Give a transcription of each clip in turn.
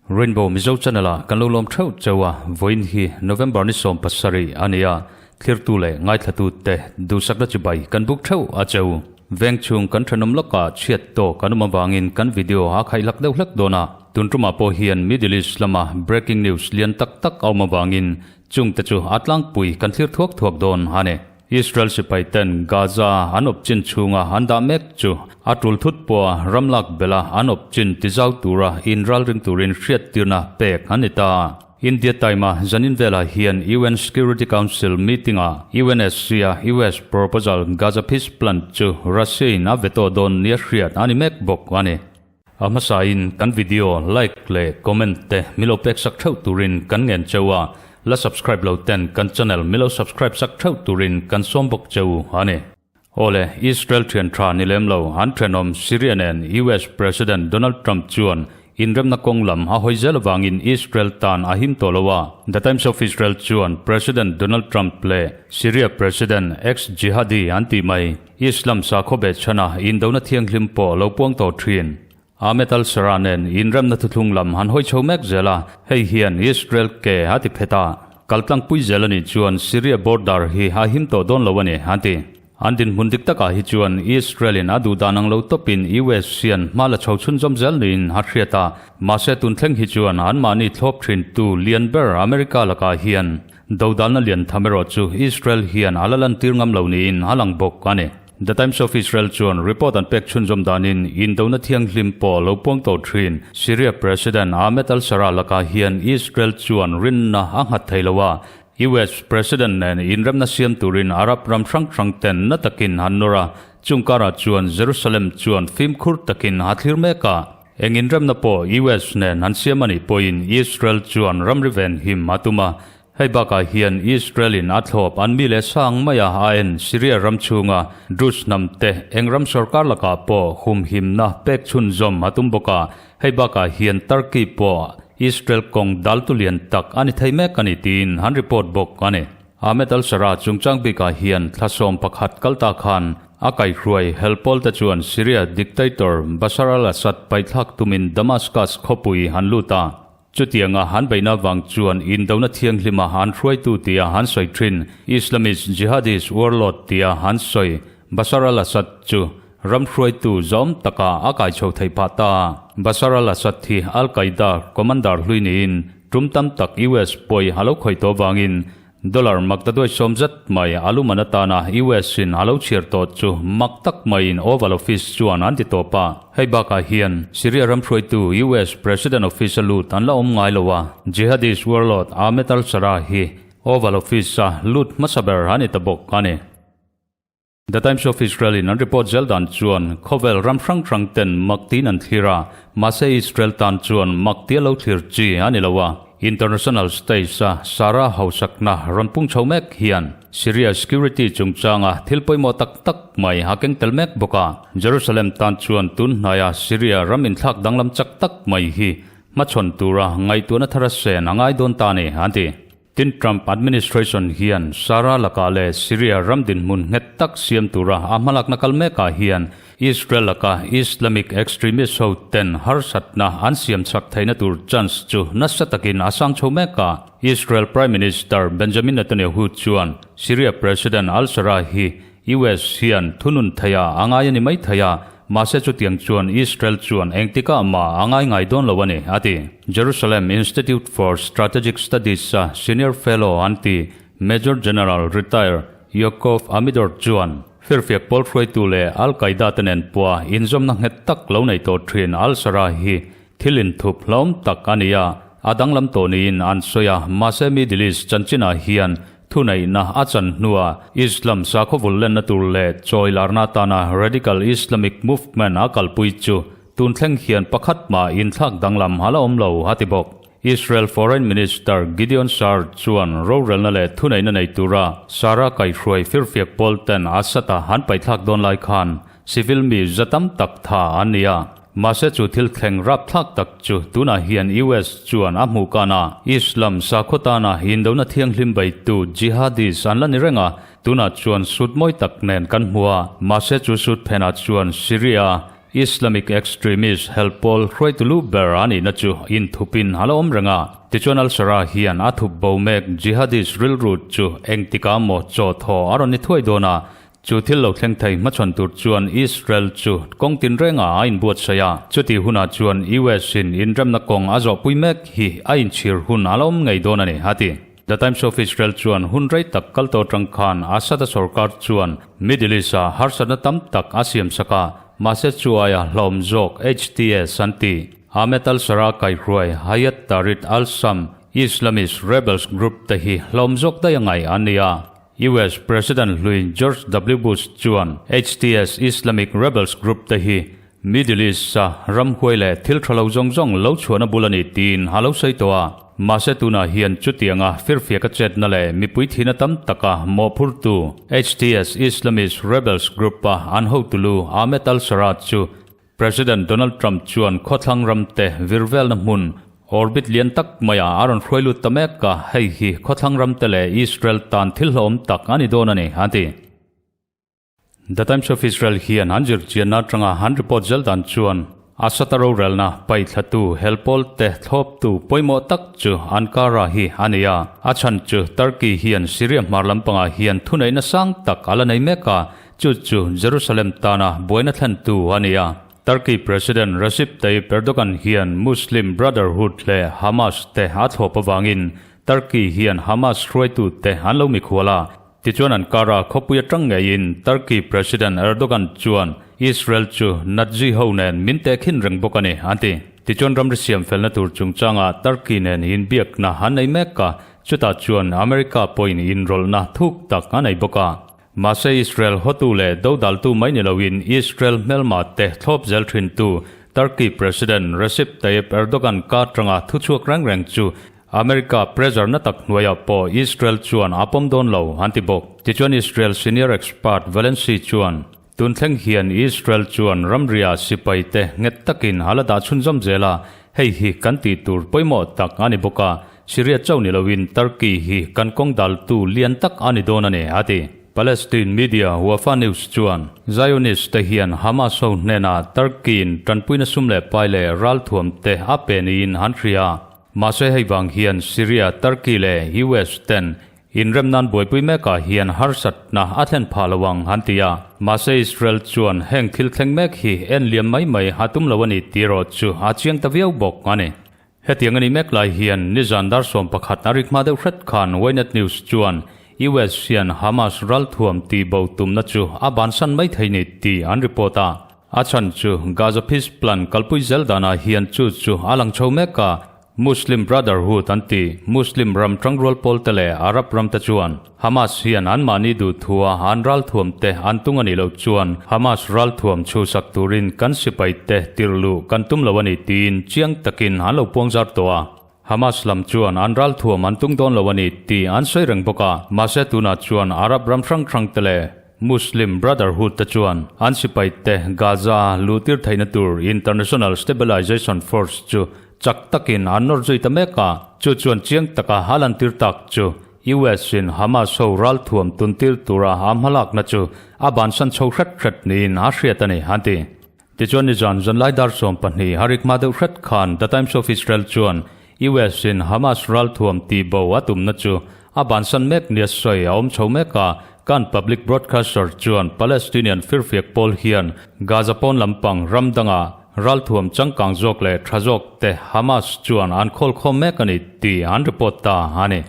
Rainbow Mizo Channel ah kan lo lawm theuh cheu a, vawiin hi November ni 17 a ni a, thlirtu leh ngaithlatu te duhsakna chibai kan buk theuh a cheu. Veng chhung kan thenawm lawkah chhiat tawk an awm avangin kan video a khaihlak deuh hlek dawn a, tun tumah pawh hian Middle East lama breaking news lian tak tak a awm avangin chungte chu a tlangpui kan thlir thuak thuak dawn a ni. Israel sipai ten Gaza an awp chin chhunga an dah mek chu a tul thut pawha ramlak bela an awp chin tizau tura inralring turin hriattirna pek an ni ta. India Time-a zanin velah hian UN Security Council meeting-ah UNSC-a US proposal Gaza Peace Plan chu Russia-in a veto dawn nia hriat a ni mek bawk a ni. A hmasain kan video like leh comment te milo pek sak theuh turin kan ngen cheu a, la subscribe lo ten kan channel milo subscribe sak theuh turin kan sawm bawk cheu a ni. Awle, Israel thian tha ni lem lo an thenawm Syria nen US President Donald Trump chuan inremna kawng lam a hawi zel avangin Israel tan a him tawh lo a. The Times of Israel chuan President Donald Trump leh Syria President ex-jihadi an tih mai Islam sakhaw beh chhana indona thianghlim pawh lo puang tawh thin. Ahmed al-Sharaa nen inremna thuthlung lam han hawi chho mek zel a, hei hian Israel ke a ti phet a, kaltlangpui zel a nih chuan Syria border hi a him tawh dawn lo a ni, an ti. An dinhmun dik takah hi chuan Israel-in a duh dan ang lo tawpin US hian hma la chho chhunzawm zel niin a hriat a, mahse tun thleng hi chuan anmahni thlawp thintu lian ber America lakah hian Dodalna lian tham erawh chu Israel hian a la lantir ngam lo niin a lang bawk a ni. The Times of Israel chuan report an pek chhunzawm danin indona thianghlim pawh lo puang tawh thin Syria President Ahmed al-Sharaa lakah hian Israel chuan rinna a nghat thei lo a, US President nen inremna siam turin Arab ram hrang hrang ten na takin an nawr a, chung karah chuan Jerusalem chuan fimkhur takin a thlir mek a. Eng inremna pawh US nen an siam a nih pawhin Israel chuan ramri ven him a tum a. Hei bakah hian Israel in a thlawp an mi leh sang mai a a en Syria ram chhunga Druze hnam te eng ram sorkar lakah pawh humhimna pek chhunzawm a tum bawk a. Hei bakah hian Turkey pawh Israel kawng daltu lian tak a ni thei mek a ni tiin an report bawk a ni. Ahmed al-Sharaa chungchang bikah hian thla 11 kal ta khan a kaihhruai helpawl te chuan Syria dictator Bashar al-Assad paithlak tumin Damascus khawpui an lut a. Chutianga an beihna vang chuan indona thianghlima an hruaitu tia an sawi thin Islamist jihadist warlord tia an sawi Bashar al-Assad chu ram hruaitu zawm taka a kaichho thei phah ta. Bashar al-Assad hi al-Qaeda commander hlui niin Tum tam tak US pawi a lo khawih tawh vangin dollar maktaduai sawm zet mai a luman atana US in a lo chhiar tawh chu mak tak maiin Oval Office chuan an ti tawp a. Hei bakah hian Syria ram hruaitu US President Office a lut an la awm ngai lo a, Jihadist warlord Ahmed al-Sharaa hi Oval Office a lut hmasa ber a ni ta bawk a ni. The Times of Israel in an report zel dan chuan khawvel ram hrang hrang ten mak tiin an thlir a, mahse Israel tan chuan mak tia lo thlir chi a ni lo a. International stage a Sarah hausakna rawn pung chho mek hian Syria security chungchanga thil pawimawh tak tak mai a keng tel mek bawk a. Jerusalem tan chuan tun hnaia Syria ram inthlak danglam chak tak mai hi hmachhawn tura ngaihtuahna thar a sen a ngai dawn ta a ni, an ti. Tin, Trump administration hian Sarah lakah leh Syria ram dinhmun nghet tak siam tura a hmalakna kal mekah hian Israel laka Islamic extremist ho ten harsatna an siam chak theihna tur chance chu nasa takin a sang chho mek a. Israel Prime Minister Benjamin Netanyahu chuan Syria President al-Sharaa hi US hian thunun theia a ngai a ni mai thei a, mahse chutiang chuan Israel chuan engtikah mah a ngai ngai dawn lo a ni, a ti. Jerusalem Institute for Strategic Studies-a Senior Fellow an ti, Major General, Retired, Yaakov Amidor chuan, Firfiak pawl hruaitu leh Al-Qaeda te nen pawha inzawmna nghet tak lo nei tawh thin al-Sharaa hi thil inthup hlawm tak a ni a, a danglam tawh niin an sawi a, mahse Middle East chanchinah hian Thuneihna a chan hnuah Islam sakhaw vullenna tur leh chawi larna atana Radical Islamic Movement a kalpui chu tun thleng hian pakhat mah inthlak danglam a la awm lo, a ti bawk. Israel Foreign Minister Gideon Saar chuan rorelna leh thuneihna nei tura Sarah kaihhruai firfiak pawl ten Assad-a an paihthlak dawn lai khan civil mi za tam tak tha an ni a. Mahse chu thil thleng rapthlak tak chu tunah hian US chuan a hmuh kan a. Islam sakhaw tana indona thianghlim beitu jihadis an la ni reng a, tunah chuan sut mawi tak nen kan hmu a. Mahse chu sut phenah chuan Syria Islamic extremist hel pawl hruaitu lu ber a nihna chu inthupin a la awm reng a. Tichuan al-Sharaa hian a thup bo mek jihadist rilru chu engtikah maw chaw thaw a rawn ni thuai dawn a, Chu thil lo thleng thei hmachhawn tur chuan Israel chu kawng tinrengah a inbuatsaih a, chutih hunah chuan US in inremna kawng a zawhpui mek hi a inchhir hun a la awm ngei dawn a ni, a ti. The Times of Israel chuan hun rei tak kal tawh atang khan Assad-a sorkar chuan Middle East-ah harsatna tam tak a siamsak a, mahse chu aia hlauhawm zawk HTS an ti. Ahmed al-Sharaa kaihruai Hayat Tahrir al-Sham Islamist rebels group te hi hlauhawm zawk daih a ngaih an ni a. US President hlui George W. Bush chuan HTS Islamic Rebels group te hi Middle East-a ramhuai leh thil tha lo zawng zawng lo chhuahna bul a ni tiin a lo sawi tawh a. Mahse tunah hian chutianga firfiaka chetna leh mipui thihna tam taka mawhphurtu HTS Islamist Rebels group-a an hotulu Ahmed al-Sharaa chu President Donald Trump chuan khawthlang ramte virvelna hmun orbit lian tak maiah a rawn hruai lut ta mek a, hei hi khawthlang ramte leh Israel tan thil hlauhawm tak a ni dawn a ni, a ti. The Times of Israel hian an zirchianna atanga an report zel dan chuan Assad-a rorelna paithlatu hel pawlte thlawptu pawimawh tak chu Ankara hi a ni a, a chhan chu Turkey hian Syria hmar lampangah hian thuneihna sang tak a la nei mek a, Chu chu Jerusalem tana buaina thlentu a ni a. Turkey President Recep Tayyip Erdogan hian Muslim Brotherhood leh Hamas te a thlawp avangin Turkey hian Hamas hruaitute an lo mikhual a. Tichuan Ankara khawpui atang ngeiin Turkey President Erdogan chuan Israel chu Nazi ho nen min tehkhin reng bawk a ni, an ti. Tichuan ramri siam felna tur chungchangah Turkey nen inbiakna an nei mek a, chutah chuan America pawhin inrawlhna thuk tak a nei bawk a. Mahse Israel hotu leh dodaltu mai ni loin Israel hmelma te thlawp zel thintu Turkey President Recep Tayyip Erdogan ka atanga thuchhuak reng reng chu America pressure na tak hnuaiah pawh Israel chuan a pawm dawn lo an ti bawk. Tichuan Israel senior expert Valensi chuan tun thleng hian Israel chuan ramria sipai te nghet takin a la dah chhunzawm zel a, hei hi kan tih tur pawimawh tak a ni bawk a, Syria chauh ni loin Turkey hi kan kawng daltu lian tak a ni dawn a ni, a ti. Palestine media Wafa News chuan Zionist te hian Hamas ho hnenah Turkey-in tanpuina sum leh pai leh ralthuam te a pe niin an hria. Mahse hei vang hian Syria, Turkey leh US ten inrem nan buaipui mekah hian harsatna a thlen phah lo ang an ti a. Mahse Israel chuan heng thil thleng mek hi en liam mai mai a tum lo a ni tih erawh chu a chiang ta viau bawk a ni. Hetiang a ni mek lai hian nizan dar 11 a rik hma deuh hret khan Ynet News chuan US hian Hamas ralthuam tih bo tumna chu a bansan mai thei ni tih an report a. A chhan chu Gaza Peace Plan kalpui zel danah hian chu chu a lang chho mek a, Muslim Brotherhood an ti, Muslim ram tangrual pawlte leh Arab ramte chuan Hamas hian anmahni duhthua an ralthuam te an tung a nih loh chuan Hamas ralthuam chhuhsak turin kan sipai te tirh luh kan tum lo a ni tiin chiang takin an lo puang zar tawh a. Hamas lam chuan an ralthuam an tung dawn lo a ni tih an sawi reng bawk a, mahse tunah chuan Arab ram hrang hrang te leh Muslim Brotherhood te chuan an sipai te Gaza luhtir theihna tur International Stabilization Force chu chak takin an nawr zui ta mek a, chu chuan chiang taka a lantir tak chu US in Hamas ho ralthuam tuntir tura a hmalakna chu a bansan chho hret hret niin a hriat a ni, an ti. Tichuan nizan zanlai dar 12 a rik hma deuh hret khan The Times of Israel chuan US in Hamas ralthuam tihbo a tumna chu a bansan mek nia sawi a awm chho mek a, kan public broadcaster chuan Palestinian firfiak pawl hian Gaza pawn lampang ram dangah ralthuam changkang zawk leh tha zawk te Hamas chuan an khawlkhawm mek a ni tih an report ta a ni.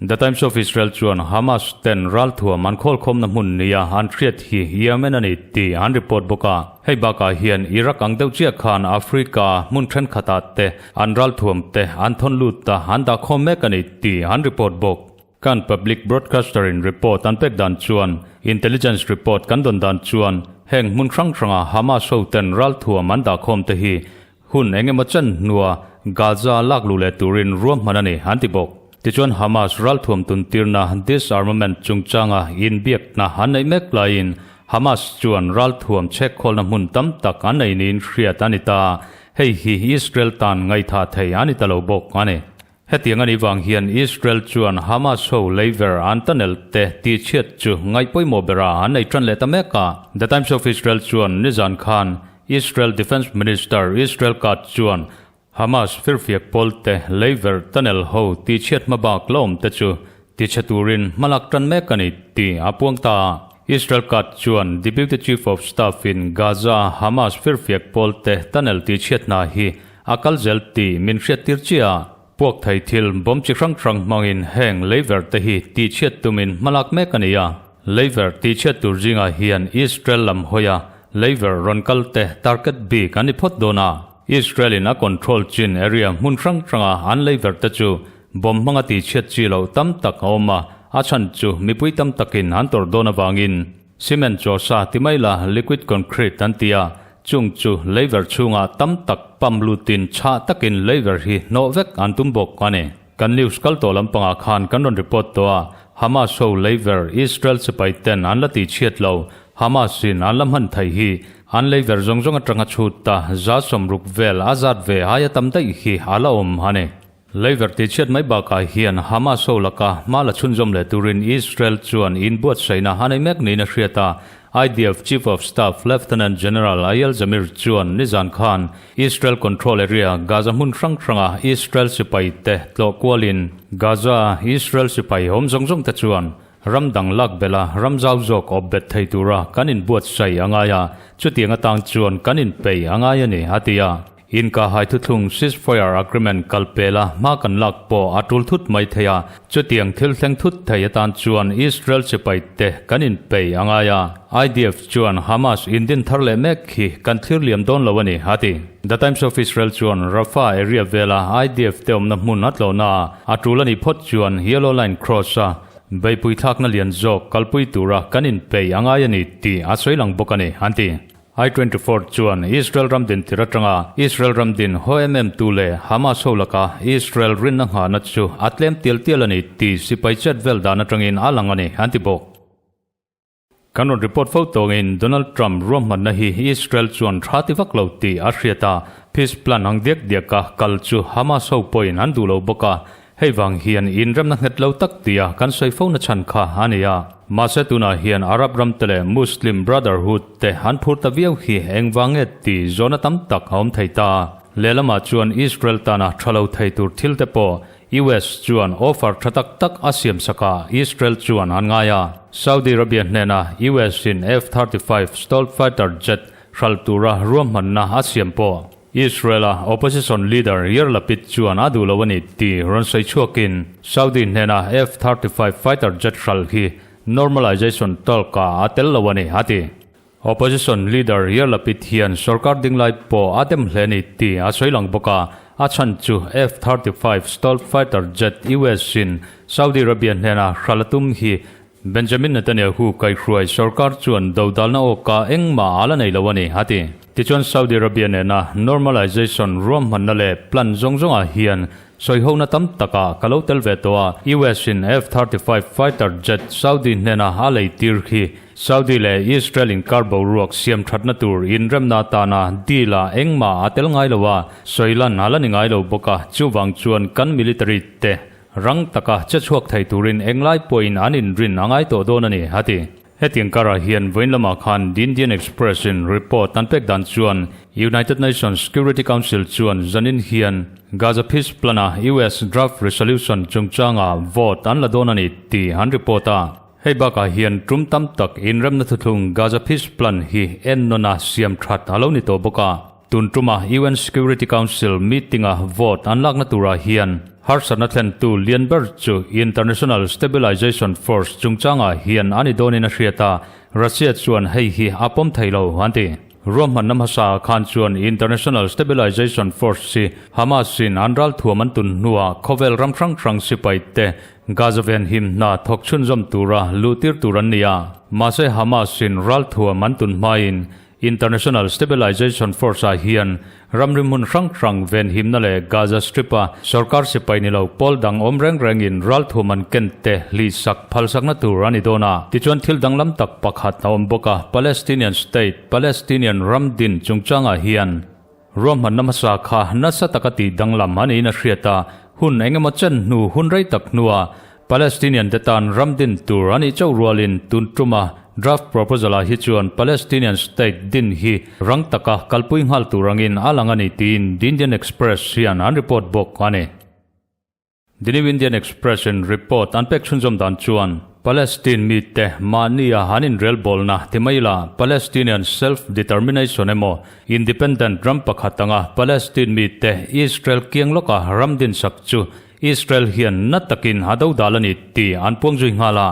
The Times of Israel chuan Hamas ten ralthuam an khawlkhawmna hmun nia an hriat hi Yemen a ni tih an report bawk a. Hei bakah hian Iraq ang deuh chiah khan Africa hmun thenkhatah te an ralthuam te an thawn lut a, an dahkhawm mek a ni tih an report bawk. Kan public broadcaster in report an pek dan chuan intelligence report kan dawn dan chuan heng hmun hrang hranga Hamas ho ten ralthuam an dahkhawm te hi Hun eng emaw chan hnua Gaza lak luh leh turin ruahman a ni, an ti bawk. Tichuan Hamas ralthuam tuntirna disarmament chungchanga inbiakna an neih mek laiin Hamas chuan ralthuam chhekkhawlna hmun tam tak an nei niin hriat a ni ta. Hei hi Israel tan ngaihthah thei a ni ta lo bawk a ni. Hetiang a nih vang hian Israel chuan Hamas ho leiver an tunnel te tihchhiat chu ngaih pawimawh bera an nei tan leh ta mek a. The Times of Israel chuan nizan khan Israel Defence Minister Israel Katz chuan Hamas firfiak pawl te leiver tunnel ho tihchhiat hma bak la awm te chu tichhe turin hmalak tan mek a ni tih a puang ta a. Israel Katz chuan Deputy Chief of Staff in Gaza Hamas firfiak pawl te tunnel tihchhiat hna hi A kal zel tih min hriattir chiah a, puak thei thil bawm chi hrang hrang hmangin heng leiver te hi tihchhiat tumin hmalak mek a ni a. Leiver tihchhiat tur zingah hian Israel lam hawia leiver rawn kal te target bik an ni phawt dawn a. Israel in a control chin area hmun hrang hranga an leiver te chu bawm hmanga tihchhiat chi loh tam tak a awm a, a chhan chu mipui tam takin an tawrh dawn avangin. Cement chaw sa ti mai la liquid concrete an ti a, chung chu leiver chhungah tam tak pump lutin chhah takin leiver hi hnawh vek an tum bawk a ni. Kan news kal tawh lampangah khan kan rawn report tawh a, Hamas ho leiver Israel sipai ten an la tih chhiat lo, Hamas in an la hman thei hi an leiver zawng zawng atanga chhut ta 160 vel a zat ve aia tam daih hi a la awm a ni. Leiver tihchhiat mai bakah hian Hamas ho laka hma la chhunzawm leh turin Israel chuan inbuatsaihna a nei mek niin a hriat a. IDF Chief of Staff Lieutenant General Eyal Zamir chuan nizan khan Israel Control Area Gaza hmun hrang hranga Israel sipai te tlawh kualin Gaza Israel sipai awm zawng zawng te chuan ram dang lak bela ram zau zawk awp bet thei tura kan inbuatsaih a ngai a, chutiang atang chuan kan inpeih a ngai a ni, a ti a. Inkahhai thuthlung ceasefire agreement kal pela hma kan lak pawh a tul thut mai thei a, chutiang thil thleng thut thei atan chuan Israel sipai te kan inpeih a ngai a, IDF chuan Hamas indin thar leh mek hi kan thlir liam dawn lo a ni, a ti. The Times of Israel chuan Rafah area vela IDF te awmna hmun a tlawhna ah a tul a nih phawt chuan Yellow Line cross a beihpui thlakna lian zawk kalpui tura kan inpeih a ngai a ni tih a sawi lang bawk a ni, an ti. I 24 chuan Israel ram din tir atanga Israel ram din haw em em tu leh Hamas ho laka Israel rinna nghahna chu a tlem tial tial a ni tih sipai chet vel dan atangin a lang a ni, an ti bawk. Kan rawn report fo tawngin Donald Trump ruahmanna hi Israel chuan tha ti vak lo tih a hriat a, peace plan ang diak diaka kal chu Hamas ho pawhin an duh lo bawk a, Hei vang hian inremna nghet lo tak tia kan sawi fo na chhan kha a ni a. Mahse tunah hian Arab ram te leh Muslim Brotherhood te an phur ta viau hi engvang nge tih zawhna tam tak a awm thei ta. Lehlamah chuan Israel tana tha lo thei tur thil te pawh US chuan offer tha tak tak a siam sak a, Israel chuan an ngai a. Saudi Arabia hnena US in F-35 Stealth Fighter Jet hralh tura ruahmanna a siam pawh Israel-a opposition leader Yair Lapid chuan a duh lo a ni tih rawn sawi chhuakin Saudi hnena F-35 fighter jet hralh hi normalization talk-ah a tel lo a ni, a ti. Opposition leader Yair Lapid hian sorkar dinglai pawh a dem hle a ni tih a sawi lang bawk a, a chhan chu F-35 stealth fighter jet US-in Saudi Arabia hnena hralh a tum hi Benjamin Netanyahu kaihhruai sorkar chuan dodalna awka engmah a la nei lo a ni, a ti. Tichuan Saudi Arabia nena normalization ruahmanna leh plan zawng zawngah hian sawihona tam takah ka lo tel ve tawh a, US in F-35 fighter jet Saudi hnena a lei tir khi Saudi leh Israel inkar boruak siam thatna tur inremna atana deal ah engmah a tel ngai lo a, sawilan a la ni ngai lo bawk a, chuvang chuan kan military te Rang taka che chhuak thei turin englai pawhin an inrin a ngai tawh dawn a ni, a ti. Hetiang karah hian vawiin lamah khan The Indian Express in report an pek dan chuan United Nations Security Council chuan zanin hian Gaza Peace Plan-a US draft resolution chungchangah vote an la dawn a ni tih an report a. Hei bakah hian tum tam tak inremna thuthlung Gaza Peace Plan hi ennawna siam that a lo ni tawh bawk a. Tun tuma UN Security Council meeting-a vote an lakna turah hian harsatna thlentu lian ber chu International Stabilization Force chungchangah hian a ni dawnin a hriat a, Russia chuan hei hi a pawm thei lo an ti. Ruahmanna hmasa khan chuan International Stabilization Force hi Hamas-in an ralthuam an tun hnuah khawvel ram hrang hrang sipai te Gaza ven him hna thawk chhunzawm tura luhtir tur an ni a, mahse Hamas-in ralthuam an tun hmain. International Stabilization Force-ah hian ramri hmun hrang hrang venhimna leh Gaza Strip-a sorkar sipai ni lo pawl dang awm reng rengin ralthuam an ken te hlihsak phalsakna tur a ni dawn a. Tichuan thil danglam tak pakhat a awm bawk a, Palestinian State, Palestinian ram din chungchangah hian ruahmanna hmasa kha nasa taka tih danglam a niin a hriat a, hun engemaw chen hnu hun rei tak hnuah Palestinian te tan ram din tur a nih chauh rualin tun tuma draft proposal ah hi chuan Palestinian state din hi rang taka kalpui nghal tur angin a lang a ni tiin The Indian Express hian an report bawk a ni. The New Indian Express in report an pek chhunzawm dan chuan Palestine mite mahnia an inrelbawlna ti mai la Palestinian self-determination emaw independent ram pakhat anga Palestine mite Israel kiang lawka ram dinsak chu Israel hian na takin a dodal a ni tih an puang zui nghal a.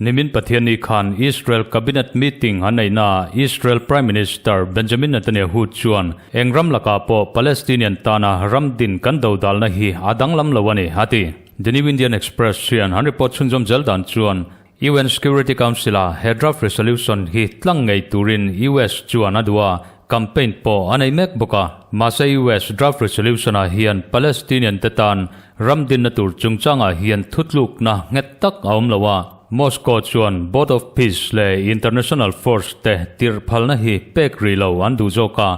Nimin Pathianni khan Israel Cabinet meeting an neihnaah Israel Prime Minister Benjamin Netanyahu chuan eng ram lakah pawh Palestinian tana ram din kan dodalna hi a danglam lo a ni, a ti. The New Indian Express hian an report chhunzawm zel dan chuan UN Security Council-a he draft resolution hi tlang ngei turin US chuan a duh a, Campaign pawh a nei mek bawk a, mahse US draft resolution-ah hian Palestinian te tan ram dinna tur chungchangah hian thutlukna nghet tak a awm lo a. Moscow chuan Board of Peace leh International Force te tirh phalna hi pek rih lo an duh zawk a,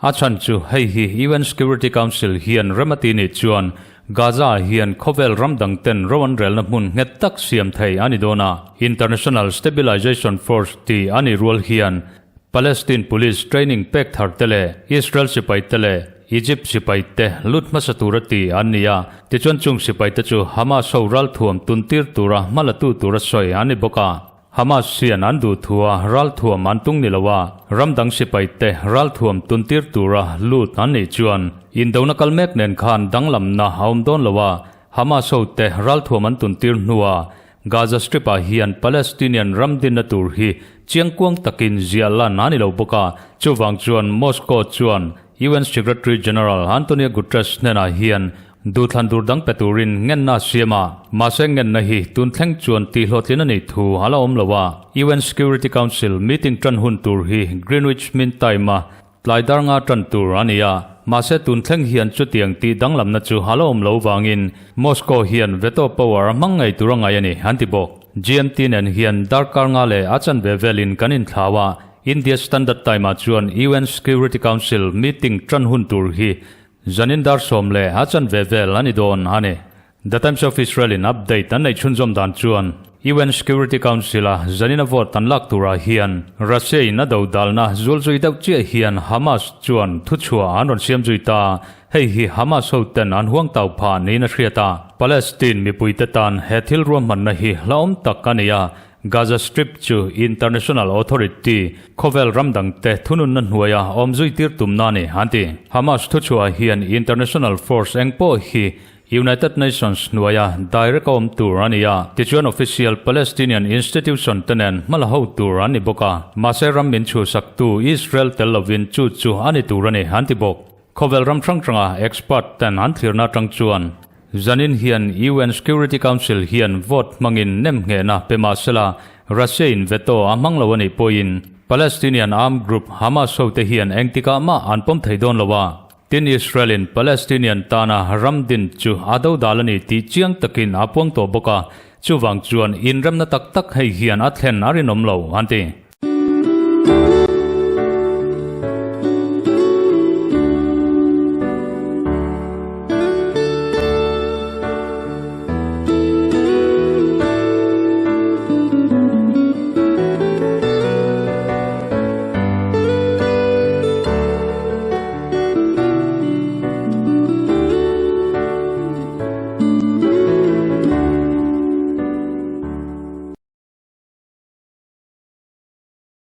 a chhan chu hei hi UN Security Council hian rem a ti nih chuan Gaza-ah hian khawvel ram dang ten ro an relna hmun nghet tak siam thei a ni dawn a, International Stabilization Force tih a nih rual hian Palestine Police training pek thar te leh Israel sipai te leh Egypt sipai te lut hmasa tura ti an ni a, tichuan chung sipai te chu Hamas ho ralthuam tuntir tura hmalatu tura sawi an ni bawk a. Hamas hian an duh thua ralthuam an tung ni lo a, ram dang sipai te ralthuam tuntir tura lut an nih chuan indona kal mek nen khan danglamna a awm dawn lo a, Hamas ho te ralthuam an tuntir hnuah Gaza Strip-ah hian Palestinian ram dinna tur hi chiangkuang takin ziah lan a ni lo bawk a, chuvang chuan Moscow chuan UN Secretary General Antonio Guterres hnenah hian duhthlan tur dang pe turin ngenna a siam a, mahse ngenna hi tun thleng chuan tihhlawhtlin a nih thu a la awm lo a. UN Security Council meeting tan hun tur hi Greenwich Mean Time-a Tlai dar nga tan tur a ni a, mahse tun thleng hian chutiang tih danglamna chu a la awm lo vangin Moscow hian veto power a hmang ngei tur a ngai a ni, an ti bawk. GMT nen hian darkar nga leh a chanve velin kan inthlau a, India Standard Time ah chuan UN Security Council meeting tan hun tur hi zanin dar sawm leh a chanve vel a ni dawn a ni. The Times of Israel in update an neih chhunzawm dan chuan UN Security Council a zanina vote an lak turah hian Russia in a do dalna zual zui deuh chiah hian Hamas chuan thuchhuah an rawn siam zui ta. Hei hi Hamas ho ten an huang tau phah niin a hriat a. Palestine mipuite tan he thil ruahmanna hi hlauhawm tak a ni a, Gaza Strip chu International Authority, khawvel ram dangte thununna hnuaia awm zui tir tumna a ni, an ti. Hamas thuchhuah hian International Force eng pawh hi United Nations hnuaia direct a awm tur a ni a, tichuan official Palestinian institution te nen hma la ho tur an ni bawk a, mahse ram min chhuhsaktu Israel tel lovin chu chu a ni tur a ni, an ti bawk. Khawvel ram hrang hranga expert ten an thlirna atang chuan zanin hian UN Security Council hian vote hmangin nemnghehna pe mahsela Russia in veto a hmang lo a nih pawhin Palestinian armed group Hamas hote hian engtikah mah an pawm thei dawn lo a, Tin Israel-in Palestinian tana ram din chu a dodal a ni tih chiang takin a puang tawh bawk a, chuvang chuan inremna tak tak hei hian a thlen a rinawm lo, an ti.